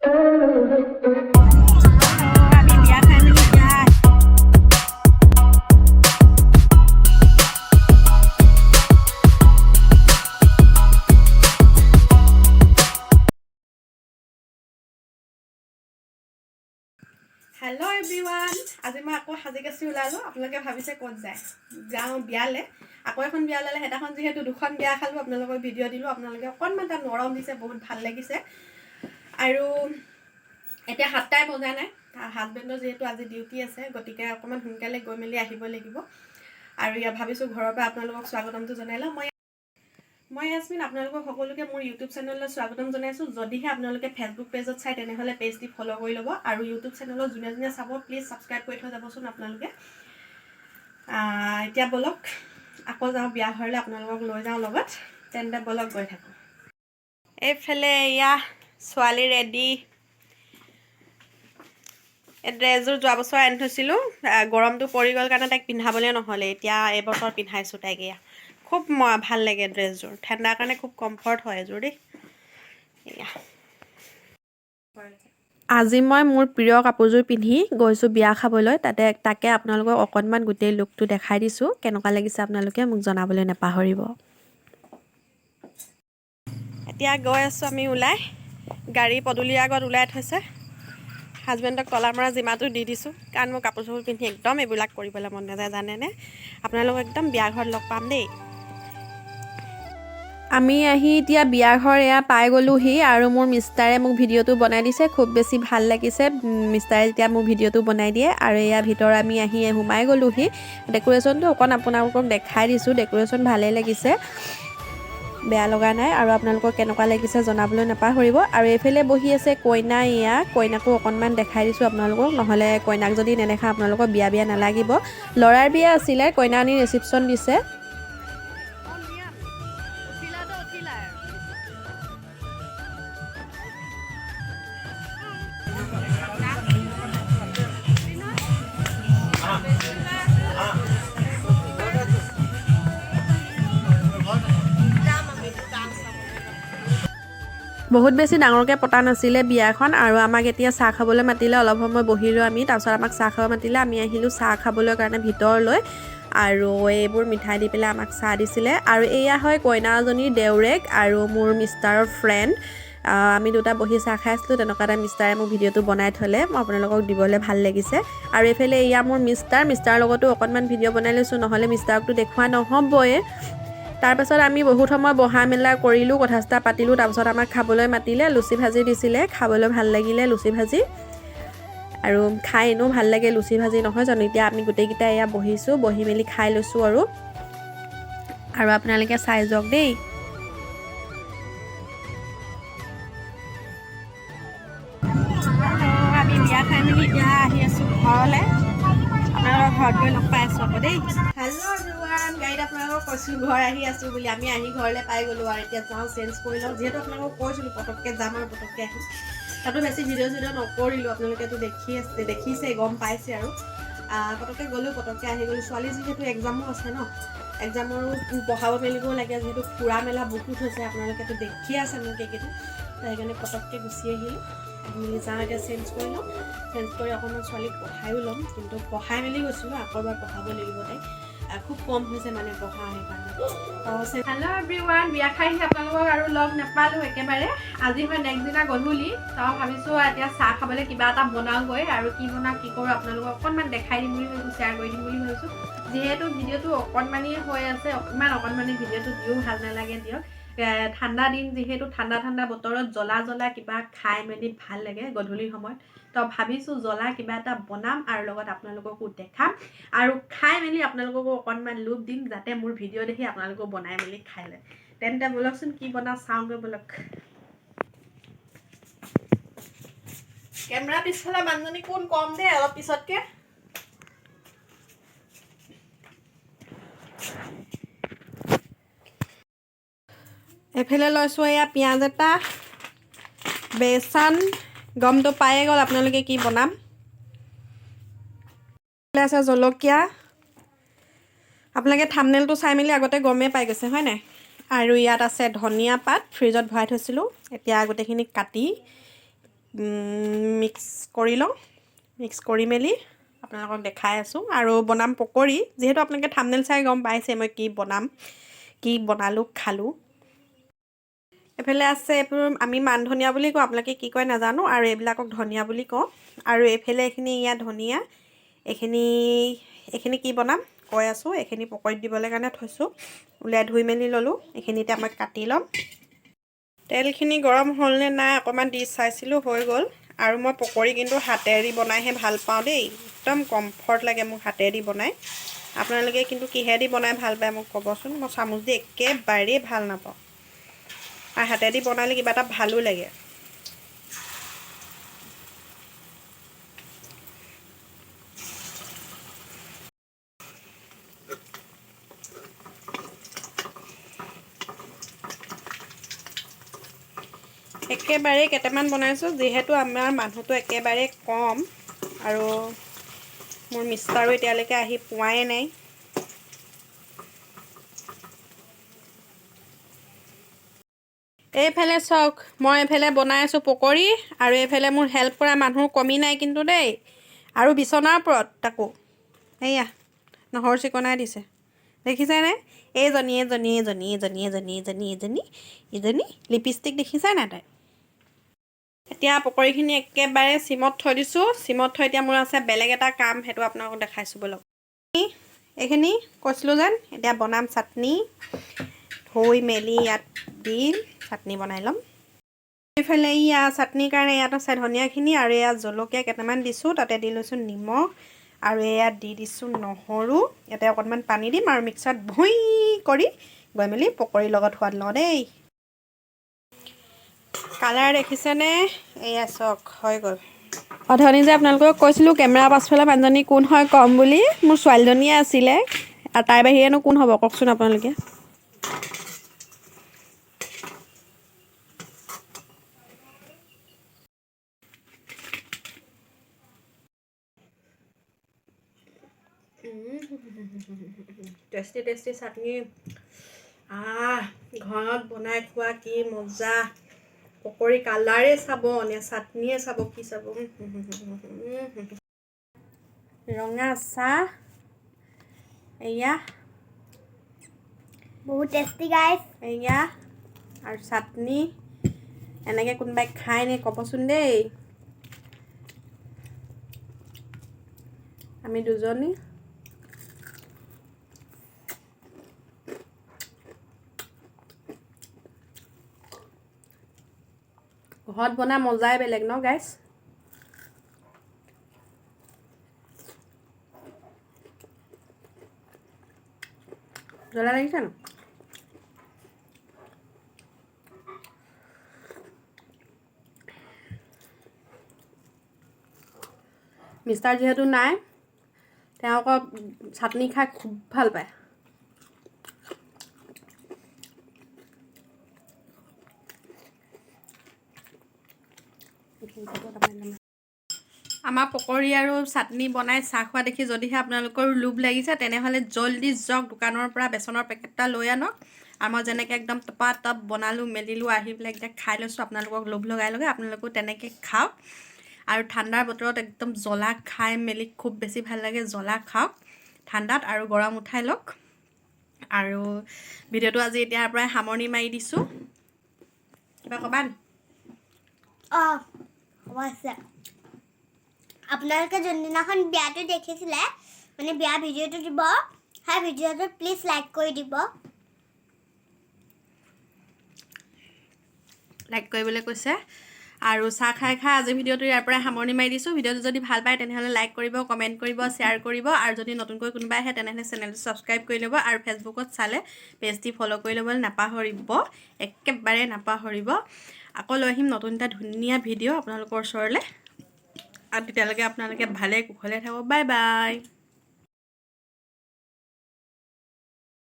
আমি বিয়া খাই মেলি এতিয়া। হেল্ল' এভৰিৱান, আজি মই আকৌ সাজি কাচি ওলালোঁ। আপোনালোকে ভাবিছে ক'ত যায়? যাওঁ বিয়ালৈ। আকৌ এখন বিয়া ওলালে। সেইদিনাখন যিহেতু দুখন বিয়া খালোঁ, আপোনালোকক ভিডিঅ' দিলোঁ, আপোনালোকে অকণমান তাত মৰম দিছে, বহুত ভাল লাগিছে। আৰু এতিয়া 7টাই বজা নাই। হাজবেণ্ডৰ যিহেতু আজি ডিউটি আছে, গতিকে অকণমান সোনকালে গৈ মেলি আহিব লাগিব। আৰু ইয়াত ভাবিছোঁ ঘৰৰ পৰা আপোনালোকক স্বাগতমটো জনাই লওঁ। মই য়াছমিন, আপোনালোকক সকলোকে মোৰ ইউটিউব চেনেললৈ স্বাগতম জনাইছোঁ। যদিহে আপোনালোকে ফেচবুক পেজত চায়, তেনেহ'লে পেজটি ফ'ল' কৰি ল'ব আৰু ইউটিউব চেনেলত যোনে যোনে চাব, প্লিজ ছাবস্ক্ৰাইব কৰি থৈ যাবচোন আপোনালোকে। এতিয়া ব'লক, আকৌ যাওঁ বিয়া ঘৰলৈ, আপোনালোকক লৈ যাওঁ লগত। তেন্তে ব'লক, গৈ থাকোঁ। এইফালে এয়া ছোৱালী ৰেডি। এই ড্ৰেছযোৰ যোৱা বছৰ আনি থৈছিলোঁ। গৰমটো পৰি গ'ল কাৰণে তাইক পিন্ধাবলৈ নহ'লে। এতিয়া এইবছৰ পিন্ধাইছোঁ তাইক। এয়া খুব ভাল লাগে ড্ৰেছযোৰ, ঠাণ্ডাৰ কাৰণে খুব কমফৰ্ট হয় এযোৰ দেই। এয়া আজি মই মোৰ প্ৰিয় কাপোৰযোৰ পিন্ধি গৈছোঁ বিয়া খাবলৈ। তাতে তাকে আপোনালোকক অকণমান গোটেই লুকটো দেখাই দিছোঁ। কেনেকুৱা লাগিছে আপোনালোকে মোক জনাবলৈ নাপাহৰিব। এতিয়া গৈ আছোঁ আমি ওলাই। গাড়ী পদূলিৰ আগত ওলাই থৈছে। হাজবেণ্ডক তলা মৰা জিমাটো দি দিছোঁ, কাৰণ মোৰ কাপোৰ চাপোৰ পিন্ধি একদম এইবিলাক কৰিবলৈ মন নাযায়, জানেনে? আপোনালোকক একদম বিয়া ঘৰত লগ পাম দেই। আমি আহি এতিয়া বিয়া ঘৰ এয়া পাই গ'লোহি আৰু মোৰ মিষ্টাৰে মোক ভিডিঅ'টো বনাই দিছে। খুব বেছি ভাল লাগিছে মিষ্টাৰে যেতিয়া মোক ভিডিঅ'টো বনাই দিয়ে। আৰু এয়া ভিতৰ আমি আহি সোমাই গ'লোহি। ডেক'ৰেশ্যনটো অকণ আপোনালোকক দেখাই দিছোঁ। ডেক'ৰেশ্যন ভালেই লাগিছে, বেয়া লগা নাই। আৰু আপোনালোকক কেনেকুৱা লাগিছে জনাবলৈ নাপাহৰিব। আৰু এইফালে বহি আছে কইনা। এয়া কইনাকো অকণমান দেখাই দিছোঁ আপোনালোকক, নহ'লে কইনাক যদি নেদেখা আপোনালোকৰ বিয়া বিয়া নালাগিব। ল'ৰাৰ বিয়া আছিলে, কইনা আনি ৰিচিপশ্যন দিছে। বহুত বেছি ডাঙৰকৈ পতা নাছিলে বিয়াখন। আৰু আমাক এতিয়া চাহ খাবলৈ মাতিলে। অলপ সময় বহিলোঁ আমি, তাৰপিছত আমাক চাহ খাব মাতিলে। আমি আহিলোঁ চাহ খাবলৈ কাৰণে ভিতৰলৈ আৰু এইবোৰ মিঠাই দি পেলাই আমাক চাহ দিছিলে। আৰু এয়া হয় কইনাজনীৰ দেউৰেক আৰু মোৰ মিষ্টাৰৰ ফ্ৰেণ্ড। আমি দুটা বহি চাহ খাই আছিলোঁ, তেনেকুৱা এটা মিষ্টাৰে মোক ভিডিঅ'টো বনাই থ'লে। মই আপোনালোকক দিবলৈ ভাল লাগিছে। আৰু এইফালে এয়া মোৰ মিষ্টাৰ। মিষ্টাৰৰ লগতো অকণমান ভিডিঅ' বনাই লৈছোঁ, নহ'লে মিষ্টাৰকতো দেখুওৱা নহ'বই। তাৰপাছত আমি বহুত সময় বহা মেলা কৰিলোঁ, কথা চথা পাতিলোঁ। তাৰপাছত আমাক খাবলৈ মাতিলে। লুচি ভাজি দিছিলে, খাবলৈ ভাল লাগিলে লুচি ভাজি। আৰু খাই এনেও ভাল লাগে লুচি ভাজি, নহয় জানো? এতিয়া আমি গোটেইকেইটা এয়া বহিছোঁ, বহি মেলি খাই লৈছোঁ আৰু আৰু আপোনালোকে চাই যাওক দেই। আমি বিয়া খাই মেলি এতিয়া আহি আছোঁ ঘৰলৈ। আপোনালোকৰ ঘৰত গৈ লগ পাই আছোঁ আকৌ দেই। হেল্ল' এভৰিৱান, গাড়ীত আপোনালোকক কৈছোঁ ঘৰ আহি আছোঁ বুলি। আমি আহি ঘৰলৈ পাই গ'লোঁ আৰু এতিয়া যাওঁ, চেঞ্জ কৰি লওঁ। যিহেতু আপোনালোকক কৈছিলোঁ পটককৈ যাম আৰু পটককৈ আহিম, তাতো বেছি ভিডিঅ' চিডিঅ' নকৰিলোঁ। আপোনালোকেতো দেখি আছে, দেখিছে, গম পাইছে। আৰু পটককৈ গ'লোঁ, পটককৈ আহি গ'লোঁ। ছোৱালী যিহেতু এক্সামো আছে ন, এক্সামৰো পঢ়াব মেলিবও লাগে, যিহেতু ফুৰা মেলা বহুত হৈছে, আপোনালোকেতো দেখিয়ে আছে মোক এইকেইদিন। তো সেইকাৰণে পটককৈ গুচি আহিলোঁ। আহি মেলি যাওঁ, এতিয়া চেঞ্জ কৰি লওঁ। চেঞ্জ কৰি অকণমান ছোৱালীক পঢ়ায়ো ল'ম। কিন্তু পঢ়াই মেলি গৈছিলোঁ, আকৌ এবাৰ পঢ়াব লাগিব তাইক। খুব কম হৈছে মানে পঢ়া, সেইকাৰণে। হেল্ল' এভৰি ওৱান, বিয়া খাই আহি আপোনালোকক আৰু লগ নাপালোঁ একেবাৰে। আজি হয় নেক্সট দিনা গধূলি। তো ভাবিছোঁ এতিয়া চাহ খাবলৈ কিবা এটা বনাওঁগৈ। আৰু কি বনাওঁ, কি কৰোঁ, আপোনালোকক অকণমান দেখাই দিম বুলি ভাবিছোঁ, শ্বেয়াৰ কৰি দিম বুলি ভাবিছোঁ। যিহেতু ভিডিঅ'টো অকণমানিয়ে হৈ আছে, ইমান অকণমানি ভিডিঅ'টো দিও ভাল নালাগে দিয়ক। ঠাণ্ডা দিন যিহেতু, ঠাণ্ডা ঠাণ্ডা বতৰত জ্বলা জ্বলা কিবা খাই মেলি ভাল লাগে গধূলি সময়ত। তো ভাবিছোঁ জ্বলা কিবা এটা বনাম আৰু লগত আপোনালোককো দেখাম আৰু খাই মেলি আপোনালোককো অকণমান লোভ দিম, যাতে মোৰ ভিডিঅ' দেখি আপোনালোকেও বনাই মেলি খাই লয়। তেন্তে ব'লকচোন, কি বনাওঁ চাওঁগৈ ব'লক। কেমেৰা পিছফালে মানুহজনী কোন কম দেই অলপ পিছতকে। এইফালে লৈছোঁ এয়া পিঁয়াজ এটা, বেচন, গমটো পায়ে গ'ল আপোনালোকে কি বনাম। এইফালে আছে জলকীয়া। আপোনালোকে থামনেলটো চাই মেলি আগতে গমেই পাই গৈছে, হয় নাই? আৰু ইয়াত আছে ধনিয়া পাত, ফ্ৰিজত ভৰাই থৈছিলোঁ। এতিয়া গোটেইখিনি কাটি মিক্স কৰি লওঁ। মিক্স কৰি মেলি আপোনালোকক দেখাই আছোঁ। আৰু বনাম পকৰি। যিহেতু আপোনালোকে থাম্বনেইল চাই গম পাইছে মই কি বনাম, কি বনালোঁ, খালোঁ। এইফালে আছে এইবোৰ, আমি মান ধনিয়া বুলি কওঁ, আপোনালোকে কি কয় নাজানো। আৰু এইবিলাকক ধনিয়া বুলি কওঁ। আৰু এইফালে এইখিনি ইয়াত ধনিয়া, এইখিনি এইখিনি কি বনাম কৈ আছোঁ। এইখিনি পকৰীত দিবলৈ কাৰণে থৈছোঁ। উলিয়াই ধুই মেলি ল'লোঁ। এইখিনি এতিয়া মই কাটি ল'ম। তেলখিনি গৰম হ'লনে নাই অকণমান দি চাইছিলোঁ, হৈ গ'ল। আৰু মই পকৰি কিন্তু হাতেদি বনাইহে ভাল পাওঁ দেই। একদম কমফৰ্ট লাগে মোক হাতেদি বনাই। আপোনালোকে কিন্তু কিহেদি বনাই ভাল পায় মোক ক'বচোন। মই চামুচ দি একেবাৰেই ভাল নাপাওঁ আৰু হাতেদি বনালে কিবা এটা ভালো লাগে। একেবাৰে কেইটামান বনাইছোঁ, যিহেতু আমাৰ মানুহটো একেবাৰে কম আৰু মোৰ মিষ্টাৰো এতিয়ালৈকে আহি পোৱাই নাই। এইফালে চাওক, মই এইফালে বনাই আছোঁ পকৰি আৰু এইফালে মোৰ হেল্প কৰা মানুহ কমি নাই কিন্তু দেই। আৰু বিচনাৰ ওপৰত তাকো এয়া নহৰু চিকনাই দিছে, দেখিছেনে? এইজনী, এইজনী, এইজনী, এইজনী, এইজনী, এইজনী, এইজনী, এইজনী লিপষ্টিক দেখিছে নাই তাই? এতিয়া পকৰিখিনি একেবাৰে চিমত থৈ দিছোঁ। চিমত থৈ এতিয়া মোৰ আছে বেলেগ এটা কাম, সেইটো আপোনালোকক দেখাইছোঁ ব'লক। এইখিনি কৈছিলোঁ যেন এতিয়া বনাম চাটনি। ধুই মেলি ইয়াত দিম, চাটনি বনাই ল'ম। এইফালে এয়া চাটনিৰ কাৰণে ইয়াত আছে ধনিয়াখিনি আৰু এয়া জলকীয়া কেইটামান দিছোঁ। তাতে দি লৈছোঁ নিমখ আৰু এয়া দি দিছোঁ নহৰু। ইয়াতে অকণমান পানী দিম আৰু মিক্সাৰত ভুঁই কৰি গৈ মেলি পকৰীৰ লগত সোৱাদ লওঁ দেই। কালাৰ দেখিছেনে? এয়া চাওক, হৈ গ'ল। অথনি যে আপোনালোকক কৈছিলোঁ কেমেৰা পাছফালে মানুহজনী কোন হয় ক'ম বুলি, মোৰ ছোৱালীজনীয়ে আছিলে আৰু তাইৰ বাহিৰেনো কোন হ'ব কওকচোন আপোনালোকে? টেষ্টি টেষ্টি চাটনি। আহ, ঘৰত বনাই খোৱা কি মজা! পকৰি কালাৰে চাব নে চাটনিয়ে চাব, কি চাব? ৰঙা চাহ এয়া। বহুত টেষ্টি গাইছ। এয়া আৰু চাটনি। এনেকৈ কোনোবাই খায় নে ক'বচোন দেই। আমি দুজনী ঘৰত বনা মজাই বেলেগ ন গাইছ? জ্বলা লাগিছে ন? মিষ্টাৰ যিহেতু নাই, তেওঁ আকৌ চাটনি খাই খুব ভাল পায়। আমাৰ পকৰি আৰু চাটনি বনাই চাহ খোৱা দেখি যদিহে আপোনালোকৰ লোভ লাগিছে, তেনেহ'লে জল্দি যাওক, দোকানৰ পৰা বেচনৰ পেকেট এটা লৈ আনক। আৰু মই যেনেকৈ একদম টপা টপ বনালোঁ মেলিলোঁ, আহি পেলাই এতিয়া খাই লৈছোঁ, আপোনালোকক লোভ লগাই লগাই আপোনালোকেও তেনেকৈ খাওক। আৰু ঠাণ্ডাৰ বতৰত একদম জ্বলা খাই মেলি খুব বেছি ভাল লাগে। জ্বলা খাওক ঠাণ্ডাত আৰু গৰম উঠাই লওক। আৰু ভিডিঅ'টো আজি এতিয়াৰ পৰাই সামৰণি মাৰি দিছোঁ। কিবা ক'বা নি? অঁ, হ'ব আছে। আপোনালোকে যোনদিনাখন বিয়াটো দেখিছিলে, মানে বিয়া ভিডিঅ'টো দিব, সেই ভিডিঅ'টোত প্লিজ লাইক কৰি দিব। লাইক কৰিবলৈ কৈছে। আৰু চাহ খাই খাই আজি ভিডিঅ'টো ইয়াৰ পৰাই সামৰণি মাৰি দিছোঁ। ভিডিঅ'টো যদি ভাল পায়, তেনেহ'লে লাইক কৰিব, কমেণ্ট কৰিব, শ্বেয়াৰ কৰিব। আৰু যদি নতুনকৈ কোনোবাই আহে, তেনেহ'লে চেনেলটো ছাবস্ক্ৰাইব কৰি ল'ব। আৰু ফেচবুকত চালে পেজটি ফ'ল' কৰি ল'বলৈ নাপাহৰিব, একেবাৰে নাপাহৰিব। আকৌ লৈ আহিম নতুন এটা ধুনীয়া ভিডিঅ' আপোনালোকৰ ওচৰলৈ। আৰু তেতিয়ালৈকে আপোনালোকে ভালে কুশলে থাকক। Bye bye.